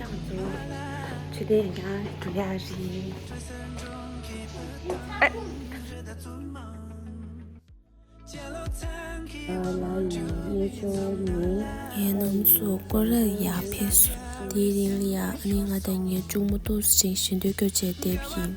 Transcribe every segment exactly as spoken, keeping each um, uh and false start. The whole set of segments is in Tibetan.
ང་ཚོ་མཆོད་རྟེན་ཡང་བསྐྱར་འགྲོ་ཡག་རེད། ལ་ཡི་གནས་མཆོག་ནི། ངའི་ནང་ཚོ་སྐོར་ར་ཡར་ཕེབས་སོང་། དེའི་རིང་ལ་ཡ་ཨ་ནི་ང་དང་ངའི་གཅུང་མོ་ཏོག་ཙམ་ཞིང་འདོད་སྐྱོ་བྱས་བསྡད་པ་ཡིན།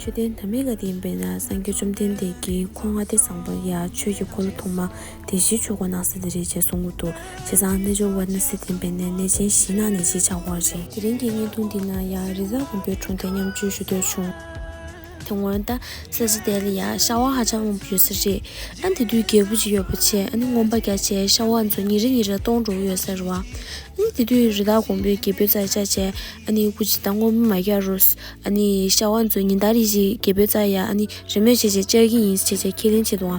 མཆོད་རྟེན་དང་མི་ག་དེ་ཡིན་པས་ན་སངས་རྒྱས་བཅོམ་ལྡན་འདས་ཀྱིས་འཁོར་ལྔ་སྡེ་བཟང་པོ་ཡ་ཆོས་ཀྱི་འཁོར་ལོ་ཐོག་མ་དེ་བཞིན་ཆོས་སྒོ་གནང་ས་དེ་རེད་ཅེས་གསུང་གི་འདུག་བྱས་ཙང་གནས་མཆོག་ཝཱ་ར་ཎ་སི་དེ་ཡིན་པས་ན་གནས་ཆེན་བཞིའི་ནང་ནས་གཅིག་ཆགས་ཀྱི་ཡོད་རེད། དེ་རིང་གི་བརྙན་ཐུང་འདི་ནང་ཡ་རི་དྭགས་དགོན་པའི་གྲོང་རྡལ་མཉམ་སྤྱོད་ཞུ་འདོད་བྱུང་། དེ་སྔོན་ད་ས་ཆ་དེ་ལ་ཡ་ཤ་བ་ཧ་ཅང་མང་པོ་ཡོད་ས་རེད། ཨ་ནི་དེ་དུས་རྒྱལ་པོ་ཅིག་ཡོད་པ་བྱས་ཨ་ནི་རྔོན་པ་རྒྱག་བྱས་ཤ་བ་ཚོ་ཉིན་རེ་ཉིན་རེ་སྟོང་འགྲོ་གི་ཡོད་ས་རེད་བ། ཨ་ནི་དེ་དུས་རི་དྭགས་དགོན་པའི་རྒྱལ་པོས་རྩ་ཆག་བྱས་ཨ་ནི་སྐུ་མཁྱེན་ད་རྔོན་པ་མ་རྒྱག་རོགས། ཨ་ནི་ཤ་བ་ཚོ་ཉིན་ལྟར་རེ་བཞིན་རྒྱལ་པོའི་རྩར་ཡ་ཨ་ནི་རེས་མོས་བྱས་བྱས་བཅར་གྱི་ཡིན་ཟེར་བྱས་ཁས་ལེན་བྱས་འདུག་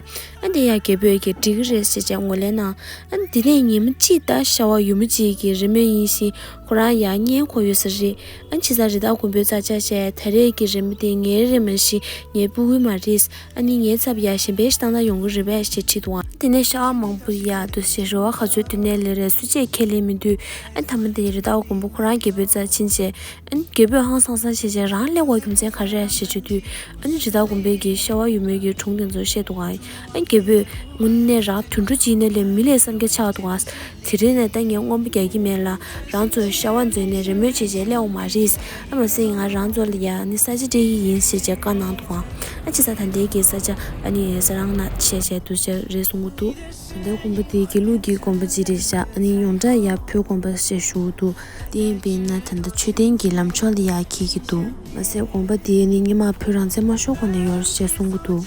ཨ་ནི་དེ་ཡ་རྒྱལ་པོས་ཀྱི་འགྲིག་གི་རེད་ཟེར་བྱས་ངོས་ལེན་གནང་། ཨ་ནི་དེ་ནས་ཉིན་མ་གཅིག་ད་ཤ་བ་ཡུ་མོ་གཅིག་གི་རེས་མོས་ཡིན་ཞིང་ཁོ་རང་ཡ་བརྙན་འཁོར་ཡོད་ས་རེད། ཨ་ནི་ཕྱི་ས་རི་དྭགས་དགོན་པའི་རྩ་ཆག་བྱས་ད་རེས་ཀྱི་རེས་མོས་དེ་ངའི་རེས་མོས་ཤིག་ངའི་ཕྲུ་གུའི་མ་རེད། ཨ་ནི་ངའི་ཚབ་ཡ་གཞན་པའི་ཞིག་བཏང་ན་ཡོང་གི་རེད་པས་ཞེས་དྲིས་འདུག་ཨ་ནི་དེ་ནས་ཤ་བ་མང་པོ་ཡ་འདུག་ཞེས་རེ་བ་ག་ཚོད་བཏོན་ནའི་ལས་རེ་སུ་གཅིག་ཁས་ལེན་མི་འདུག་ཨ་ནི་མཐའ་མ་དེ་རི་དྭགས་དགོན་པ་ཁོ་རང་རྒྱལ་པོའི་རྩར་ཕྱིན་བྱས། ཨ་ནི་རྒྱལ་པོས་ཧང་སང་སང་བྱས་བྱས་རང་སླེབས་པའི་རྒྱུ་མཚན་ག་རེ་རེད་ཞེས་དྲིས་དུས། ཨ་ནི་རི་དྭགས་དགོན་པའི་གི་ཤ་བ་ཡུ་མོའི་གི་སྒྲུང་དེ་ཚོ་བཤད་འདུག་ཨ། ཨ་ནི་རྒྱལ་པོས་དངོས་གནས་རང་དུད་འགྲོ་ཅིག་ཡིན་ན་ལས་མི་ལས་བསམ་རྒྱ་ཆགས་འདུག་ཨ། དེ་རིང་ནས་ད་ངས་རྔོན་པ་རྒྱག་གི་མེད་ལ། རང་ཚོ་ཤ་བ་མཛོད་ནས་རེས་མོས་བྱས་བྱས་སླེབས་པ་མ་རེད། ཨ་མ་སེ་ང་རང་ཚོ་ལ་ཡ་ཨ་ནི་ས་ཆ་སྤྲད་ཀྱི་ཡིན་ཞེས་བྱས་བཀའ་གནང་འདུག་ཨ། ཨ་ཅི་ས་ད་ལྟའི་གི་ས་ཆ་ཨ་ནི་ས་རང་ན་བྱས་བྱས་འདུག་བྱས་རེད་གསུང་གི་འདུག་ད་ལྟའི་དགོན་པ་དེ་དགེ་ལུགས་ཀྱི་དགོན་པ་ཅིག་རེད་ཤག་ཨ་ནི་ཡོངས་གྲགས་ཡ་བོད་དགོན་པ་ཞེས་ཞུ་གི་འདུག་དེ་ཡིན་པས་ན་ད་ལྟ་མཆོད་རྟེན་གྱི་ལམ་ཕྱོགས་ལ་ཡ་འཁེལ་གྱི་འདུག་མ་ཟད་དགོན་པ་དེ་ནི་སྔོན་མ་བོད་རང་བཙན་མ་ཤོར་གོང་ནས་ཡོད་རེད་ཅེས་གསུང་གི་འདུག་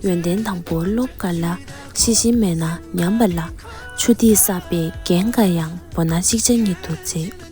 ཡོན་ཏན་དང་པོ་སློབ་དཀའ་ལ། ཤེས་བཞིན་མེད་ན་ཉམས་པ་ལ། ཆུ་ཐིགས་བསགས་པས་རྒན་དཀའ་ཡང་། བོར་ན་ཅིག་ཅར་ཉིད་དུ་འཚེ།